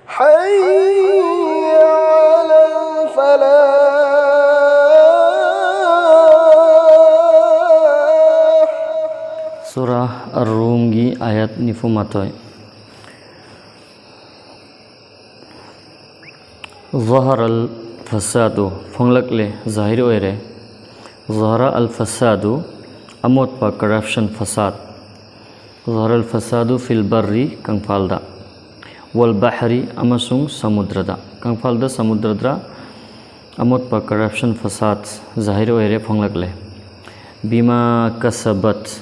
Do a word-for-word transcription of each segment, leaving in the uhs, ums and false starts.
حي على الفلاح. ꯁꯨꯔꯥ ꯑꯔ-ꯔꯨꯝꯒꯤ ꯑꯥꯌꯠ ꯅꯤꯐꯨ ꯃꯥꯊꯣꯏ꯫ ꯖꯍꯔꯜ ꯐꯁꯥꯗꯨ, ꯐꯣꯡꯂꯛꯂꯦ, ꯖꯥꯍꯤꯔ ꯑꯣꯏꯔꯦ꯫ ꯖꯍꯔ ꯑꯜ ꯐꯁꯥꯗꯨ, ꯑꯃꯣꯠꯄ, corruption, ꯐꯁꯥꯗ꯫ ꯖꯍꯔꯜ ꯐꯁꯥꯗꯨ ꯐꯤꯜ ꯕꯔꯔꯤ, ꯀꯪꯐꯥꯜꯗ, ꯋꯜ ꯕꯍꯔꯤ, ꯑꯃꯁꯨꯡ ꯁꯃꯨꯗ꯭ꯔꯗ꯫ ꯀꯪꯐꯥꯜꯗ, ꯁꯃꯨꯗ꯭ꯔꯗ ꯑꯃꯣꯠꯄ, corruption, ꯐꯁꯥꯗ ꯖꯥꯍꯤꯔ ꯑꯣꯏꯔꯦ, ꯐꯣꯡꯂꯛꯂꯦ꯫ ꯕꯤꯃꯥ ꯀꯁꯕꯠ,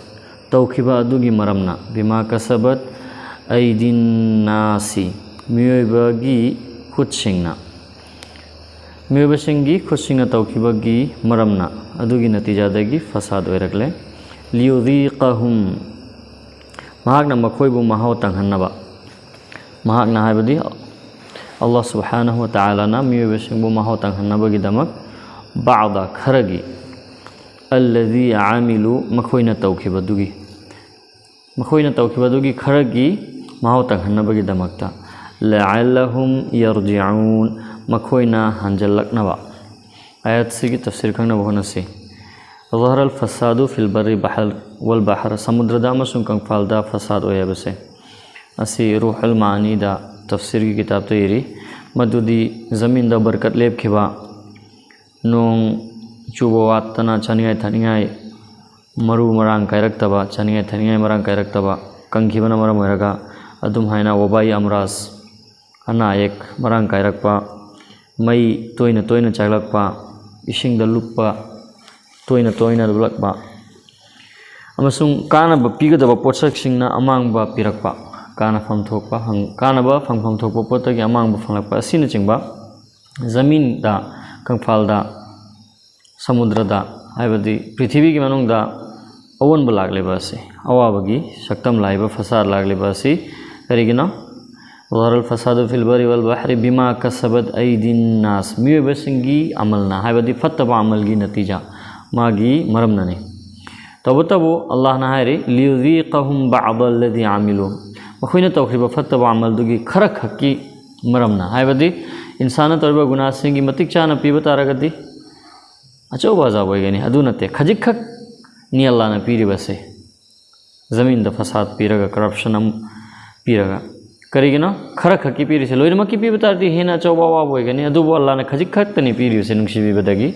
ꯇꯧꯈꯤꯕ ꯑꯗꯨꯒꯤ ꯃꯔꯝꯅ꯫ ꯕꯤꯃꯥ ꯀꯁꯕꯠ ꯑꯩꯗꯤꯟ ꯅꯥꯁꯤ, ꯃꯤꯑꯣꯏꯕꯒꯤ ꯈꯨꯠꯁꯤꯡꯅ꯫ ꯃꯤꯑꯣꯏꯕꯁꯤꯡꯒꯤ ꯈꯨꯠꯁꯤꯡꯅ ꯇꯧꯈꯤꯕꯒꯤ ꯃꯔꯝꯅ, ꯑꯗꯨꯒꯤ ꯅꯇꯤꯖꯥꯗꯒꯤ ꯐꯁꯥꯗ ꯑꯣꯏꯔꯛꯂꯦ꯫ ꯂꯤꯌꯨꯗꯤꯀꯍꯨꯝ, ꯃꯍꯥꯛꯅ ꯃꯈꯣꯏꯕꯨ ꯃꯍꯥꯎ ꯇꯪꯍꯟꯅꯕ꯫ ꯃꯍꯥꯛꯅ ꯍꯥꯏꯕꯗꯤ ꯑꯜꯂꯥꯍ ꯁꯨꯕꯍꯥꯅꯍꯨ ꯋ ꯇꯥꯂꯥꯅ ꯃꯤꯑꯣꯏꯕꯁꯤꯡꯕꯨ ꯃꯍꯥꯎ ꯇꯪꯍꯟꯅꯕꯒꯤꯗꯃꯛ, ꯕꯥꯗ, ꯈꯔꯒꯤ, ꯑꯜꯂꯗꯤ ꯑꯥꯃꯤꯂꯨ, ꯃꯈꯣꯏꯅ ꯇꯧꯈꯤꯕꯗꯨꯒꯤ, ꯃꯈꯣꯏꯅ ꯇꯧꯈꯤꯕꯗꯨꯒꯤ ꯈꯔꯒꯤ ꯃꯍꯥꯎ ꯇꯪꯍꯟꯅꯕꯒꯤꯗꯃꯛꯇ, ꯂꯑꯜꯂꯍꯨꯝ ꯌꯔꯖꯤꯎꯟ, ꯃꯈꯣꯏꯅ ꯍꯟꯖꯜꯂꯛꯅꯕ꯫ ꯑꯥꯌꯠꯁꯤꯒꯤ ꯇꯐꯁꯤꯔ ꯈꯪꯅꯕ ꯍꯣꯠꯅꯁꯤ꯫ ꯖꯍꯔꯜ ꯐꯁꯥꯗꯨ ꯐꯤꯜ ꯕꯔꯔꯤ ꯕꯍꯔ ꯋꯜ ꯕꯍꯔ, ꯁꯃꯨꯗ꯭ꯔꯗ ꯑꯃꯁꯨꯡ ꯀꯪꯐꯥꯜꯗ ꯐꯁꯥꯗ ꯑꯣꯏ ꯍꯥꯏꯕꯁꯦ꯫ ꯑꯁꯤ ꯔꯨꯍꯜ ꯃꯥꯅꯤꯗ, ꯇꯐꯁꯤꯔꯒꯤ ꯀꯤꯇꯥꯕꯇ ꯏꯔꯤ꯫ ꯃꯗꯨꯗꯤ ꯖꯃꯤꯟꯗ ꯕꯔꯀꯠ ꯂꯦꯞꯈꯤꯕ, ꯅꯣꯡ ꯆꯨꯕ ꯋꯥꯠꯇꯅ, ꯆꯥꯅꯤꯡꯉꯥꯏ ꯊꯛꯅꯤꯡꯉꯥꯏ ꯃꯔꯨ ꯃꯔꯥꯡ ꯀꯥꯏꯔꯛꯇꯕ, ꯆꯥꯅꯤꯡꯉꯥꯏ ꯊꯛꯅꯤꯡꯉꯥꯏ ꯃꯔꯥꯡ ꯀꯥꯏꯔꯛꯇꯕ, ꯀꯪꯈꯤꯕꯅ ꯃꯔꯝ ꯑꯣꯏꯔꯒ, ꯑꯗꯨꯝ ꯍꯥꯏꯅ ꯋꯕꯥꯏ ꯑꯃꯔꯥꯖ, ꯑꯅꯥ ꯑꯌꯦꯛ ꯃꯔꯥꯡ ꯀꯥꯏꯔꯛꯄ, ꯃꯩ ꯇꯣꯏꯅ ꯇꯣꯏꯅ ꯆꯥꯛꯂꯛꯄ, ꯏꯁꯤꯡꯗ ꯂꯨꯞꯄ, ꯇꯣꯏꯅ ꯇꯣꯏꯅ ꯂꯨꯞꯂꯛꯄ, ꯑꯃꯁꯨꯡ ꯀꯥꯟꯅꯕ ꯄꯤꯒꯗꯕ ꯄꯣꯠꯁꯛꯁꯤꯡꯅ ꯑꯃꯥꯡꯕ ꯄꯤꯔꯛꯄ, ꯀꯥꯟꯅꯐꯝ ꯊꯣꯛꯄ ꯍꯪ-, ꯀꯥꯟꯅꯕ ꯐꯪꯐꯝ ꯊꯣꯛꯄ ꯄꯣꯠꯇꯒꯤ ꯑꯃꯥꯡꯕ ꯐꯪꯂꯛꯄ ꯑꯁꯤꯅꯆꯤꯡꯕ, ꯖꯃꯤꯟꯗ, ꯀꯪꯐꯥꯜꯗ, ꯁꯃꯨꯗ꯭ꯔꯗ, ꯍꯥꯏꯕꯗꯤ ꯄ꯭ꯔꯤꯊꯤꯕꯤꯒꯤ ꯃꯅꯨꯡꯗ ꯑꯑꯣꯟꯕ ꯂꯥꯛꯂꯤꯕ ꯑꯁꯤ, ꯑꯋꯥꯕꯒꯤ ꯁꯛꯇꯝ ꯂꯥꯛꯏꯕ, ꯐꯁꯥꯗ ꯂꯥꯛꯂꯤꯕ ꯑꯁꯤ ꯀꯔꯤꯒꯤꯅꯣ? ꯖꯍꯔꯜ ꯐꯁꯥꯗꯨ ꯐꯤꯜ ꯕꯔꯔꯤ ꯋꯜ ꯕꯍꯔꯤ ꯕꯤꯃꯥ ꯀꯁꯕꯠ ꯑꯩꯗꯤꯟ ꯅꯥꯁ, ꯃꯤꯑꯣꯏꯕꯁꯤꯡꯒꯤ ꯑꯃꯜꯅ, ꯍꯥꯏꯕꯗꯤ ꯐꯠꯇꯕ ꯑꯃꯜꯒꯤ ꯅꯇꯤꯖꯥ, ꯃꯥꯒꯤ ꯃꯔꯝꯅꯅꯤ꯫ ꯇꯧꯕꯇꯕꯨ ꯑꯜꯂꯥꯍꯅ ꯍꯥꯏꯔꯤ, ꯂꯤꯌꯨꯗꯤꯀꯍꯨꯝ ꯕꯥꯗ ꯑꯜꯂꯗꯤ ꯑꯥꯃꯤꯂꯨ, ꯃꯈꯣꯏꯅ ꯇꯧꯈ꯭ꯔꯤꯕ ꯐꯠꯇꯕ ꯑꯃꯜꯗꯨꯒꯤ ꯈꯔ ꯈꯛꯀꯤ ꯃꯔꯝꯅ ꯍꯥꯏꯕꯗꯤ ꯏꯟꯁꯥꯟꯅ ꯇꯧꯔꯤꯕ ꯒꯨꯅꯥꯁꯤꯡꯒꯤ ꯃꯇꯤꯛ ꯆꯥꯅ ꯄꯤꯕ ꯇꯥꯔꯒꯗꯤ ꯑꯆꯧꯕ ꯑꯖꯥꯕ ꯑꯣꯏꯒꯅꯤ꯫ ꯑꯗꯨ ꯅꯠꯇꯦ, ꯈꯖꯤꯛꯈꯛꯅꯤ ꯑꯜꯂꯥꯍꯅ ꯄꯤꯔꯤꯕꯁꯦ꯫ ꯖꯃꯤꯟꯗ ꯐꯁꯥꯗ ꯄꯤꯔꯒ, ꯀꯔꯞꯁꯟ ꯑꯃ ꯄꯤꯔꯒ꯫ ꯀꯔꯤꯒꯤꯅꯣ? ꯈꯔ ꯈꯛꯀꯤ ꯄꯤꯔꯤꯁꯦ꯫ ꯂꯣꯏꯅꯃꯛꯀꯤ ꯄꯤꯕ ꯇꯥꯔꯗꯤ ꯍꯦꯟꯅ ꯑꯆꯧꯕ ꯑꯋꯥꯕ ꯑꯣꯏꯒꯅꯤ꯫ ꯑꯗꯨꯕꯨ ꯑꯜꯂꯥꯍꯅ ꯈꯖꯤꯛ ꯈꯛꯇꯅꯤ ꯄꯤꯔꯤꯕꯁꯦ ꯅꯨꯡꯁꯤꯕꯤꯕꯗꯒꯤ꯫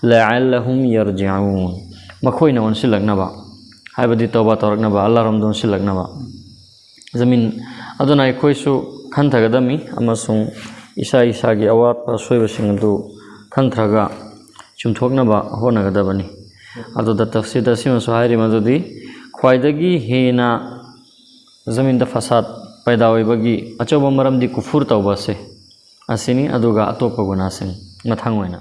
"ꯂꯑꯜꯂꯍꯨꯝ ꯌꯔꯖꯤꯎꯟ", ꯃꯈꯣꯏꯅ ꯑꯣꯟꯁꯤꯜꯂꯛꯅꯕ, ꯍꯥꯏꯕꯗꯤ ꯇꯧꯕ ꯇꯧꯔꯛꯅꯕ, ꯑꯜꯂꯥꯍꯔꯣꯝꯗ ꯑꯣꯟꯁꯤꯜꯂꯛꯅꯕ꯫ ꯖꯃꯤꯟ ꯑꯗꯨꯅ ꯑꯩꯈꯣꯏꯁꯨ ꯈꯟꯊꯒꯗꯕꯅꯤ ꯑꯃꯁꯨꯡ ꯏꯁꯥ ꯏꯁꯥꯒꯤ ꯑꯋꯥꯠꯄ ꯑꯁꯣꯏꯕꯁꯤꯡ ꯑꯗꯨ ꯈꯟꯊꯔꯒ ꯆꯨꯝꯊꯣꯛꯅꯕ ꯍꯣꯠꯅꯒꯗꯕꯅꯤ꯫ ꯑꯗꯨꯗ ꯇꯐꯁꯤꯔꯗ ꯑꯁꯤꯃꯁꯨ ꯍꯥꯏꯔꯤ ꯃꯗꯨꯗꯤ, ꯈ꯭ꯋꯥꯏꯗꯒꯤ ꯍꯦꯟꯅ ꯖꯃꯤꯟꯗ ꯐꯁꯥꯗ ꯄꯩꯗꯥ ꯑꯣꯏꯕꯒꯤ ꯑꯆꯧꯕ ꯃꯔꯝꯗꯤ ꯀꯨꯐꯨꯔ ꯇꯧꯕ ꯑꯁꯤ, ꯑꯁꯤꯅꯤ, ꯑꯗꯨꯒ ꯑꯇꯣꯞꯄ ꯒꯨꯅꯥꯁꯤꯡ ꯃꯊꯪ ꯑꯣꯏꯅ꯫